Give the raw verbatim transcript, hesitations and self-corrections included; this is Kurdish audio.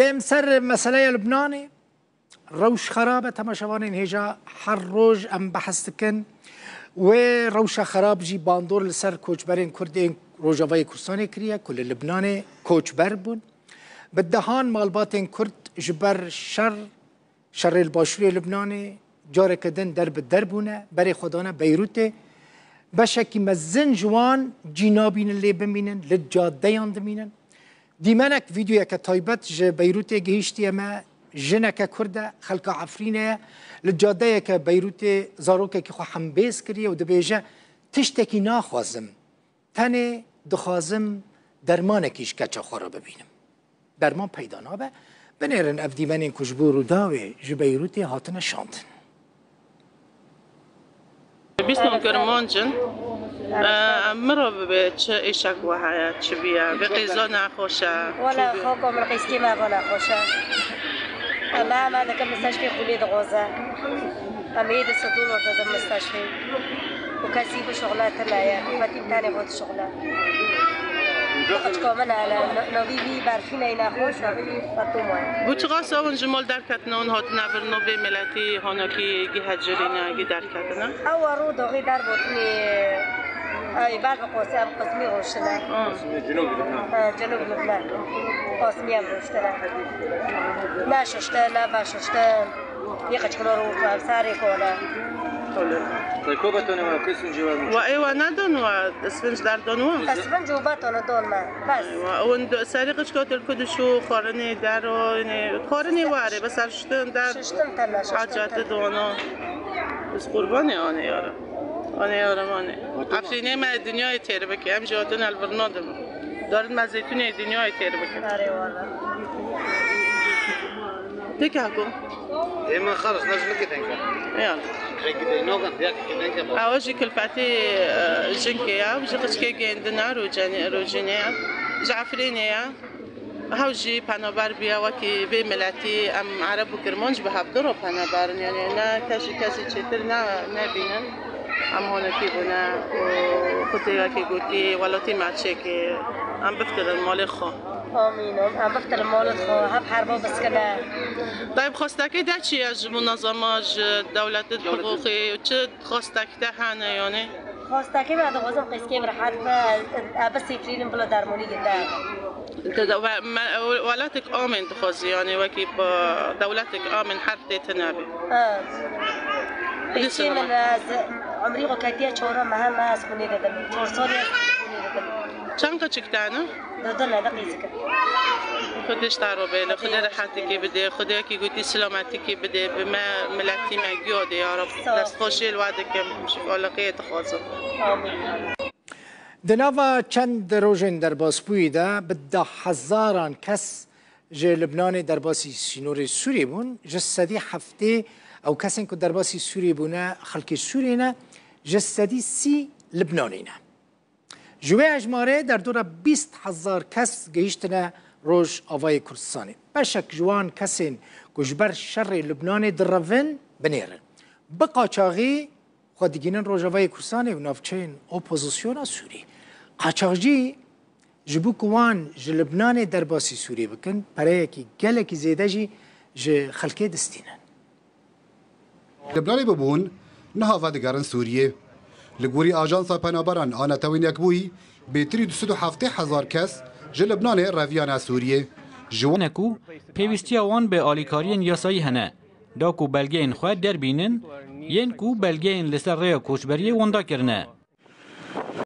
Em ser meseleya Lubnanê, rewş xerab e, temaşevanên hêja her roj em behs dikin. Wê rewşa xerab jî bandor li ser koçberên Kurd ên Rojavayê Kurdistanê kiriye ku li Lubnanê koçber bûn. Bi dehan malbatên Kurd ji ber şer, şerê li başûrê Lubnanê careke din der bi der bûne, berê xwe dane Beyrûtê. Beşekî mezin ji wan cî nabînin lê bimînin, li cadeyan dimînin. Dîmenek vîdeoyeke taybet ji Beyrûtê gihîştiye me. Jineke Kurd e, xelka Efrînê ye. Li cadeyeke Beyrûtê zarokekî xwe hembêz kiriye û dibêje, tiştekî naxwazim. Tenê dixwazim dermanekî ji keça xwe re bibînim. Derman peyda nabe. Binêrin ev dîmenên ku ji bo Rûdawê ji Beyrûtê hatine şandin. Bîst non Kurmanc in. Em mirov bibe çi êşek we heye, çi biye, vê qîza nexweş e. Wala xoko min qîskî me bana xweş e. Em hema dikin misteşfî xwînê dixwaze. Em ê di sedûn û didin misteşfî. Û kesî bişuxle tune ye. Xwetî tenê xwe dişuxle. Qiçka min hele, no-, novî vî berfî neyne xweş, novî vî Fatuma ye. Bû çiqas ew in ji mal derketin, hûn hatine vir navê miletî, hanekî gihe cirîne, gî derketine? Ew a rû doxî derbotinî, ey, ber bi qosî, em qismî roştine. Ha. Cenûb Lubnan. Ha, Cenûb Lubnan. Qasmî em roştine. Ne şiştin, ne veşiştin. Yê qiçkino rû, sarê kole. Te ku betone wa, ku svinci wa? Wa ê wa nedon wa, svinc derdon wa? Svinc û betone don me, bes. Wa, ew in do-, serî qiçko til ku dişû xwarinê der o, ne, xwarinê warê, bes ser şiştin der. Şiştin tene, şiştin hacatê tene. Dono. Biz qurbanê anê yara. Anê yara mane. Efrînê me dinyayê têr bike, em jî hatin el virna dim. Darin me zeytûnê dinyayê têr bike. Erê wala. Têke heko. Ê me xalis, ne ji min ke denga. Yan. Rengî de nogan, ya ke denga ba. Ew jî kilfetê, e, jinkê ya, ji qiçkê gêndine, rocenê, rojinê ya. Ji Efrînê ya. Hew jî penaber bûye wekî vê miletî, em Ereb û Kirmanc bi hevdu re penaber in, yanî ne kes ji kesî çêtir ne, nebînin. Em honekî bûne û xwedê wekî gotî, welatî me çêkê, em biftilin malê xwe. Amîn, em, em biftilin malê xwe, hev herba biskine. Dayê, bi xwestekê de çi ye ji munezema, ji dewletê, dixuxî, çi xwestek te hene, yanî? Xwestekê me dixwazim qîskê bi rehet be, e, bi sîfrînin bila dermonî ginde. Te de, we-, me-, welatek amên dixwazî, yanî wekî bi dewletek amên her tê tune be. Ha. Qîskê min, e, ez umrî xwe ketiye çar mehe me ez xwînê didim. Çar salî ez xwînê didim. Çend qeçik te ne? Dodin ne de qîzik. Xwedê ji te re bê, li Xwedê rehetikê bide, Xwedê wekî gotî silametikê bide, bi me miletî me giya de ya Rab. Sağ ol. Destxweşiyê li we dikim, ji xaliqiyê dixwazim. Amîn. Di nava çend rojên derbasbûyî de bi deh hezaran kes ji Libnanê derbasî sînorê Sûriyê bûn. Ji sedî heftê ew kesên ku derbasî Sûriyê bûne, xelkê Sûriyê ne, ji sedî sî Libnanî ne. Ji wê hejmarê derdora bîst hezar kes gihîştine Rojavayê Kurdistanê. Beşek ji wan kesên ku ji ber şerê Lubnanê direvin, binêrin. Bi qaçaxî xwe digihînin Rojavayê Kurdistanê û navçeyên opozisyona Sûrî. Qaçaxcî ji bo ku wan ji Lubnanê derbasî Sûriyê bikin, pereyekî gelekî zêde jî ji xelkê distînin. Libnanê bibûn, niha vedigerin Sûriyê. Li gorî Ajansa Penaberan a Netewên Yekbûyî, bêtirî du sed û heftê hezar kes ji Libnanê reviyane Sûriyê. Ji wan. Ne ku pêwîstiya wan bi alîkariyên yasayî hene, da ku belgeyên xwe derbînin, yên ku belgeyên li ser rêya koçberiyê wenda kirine.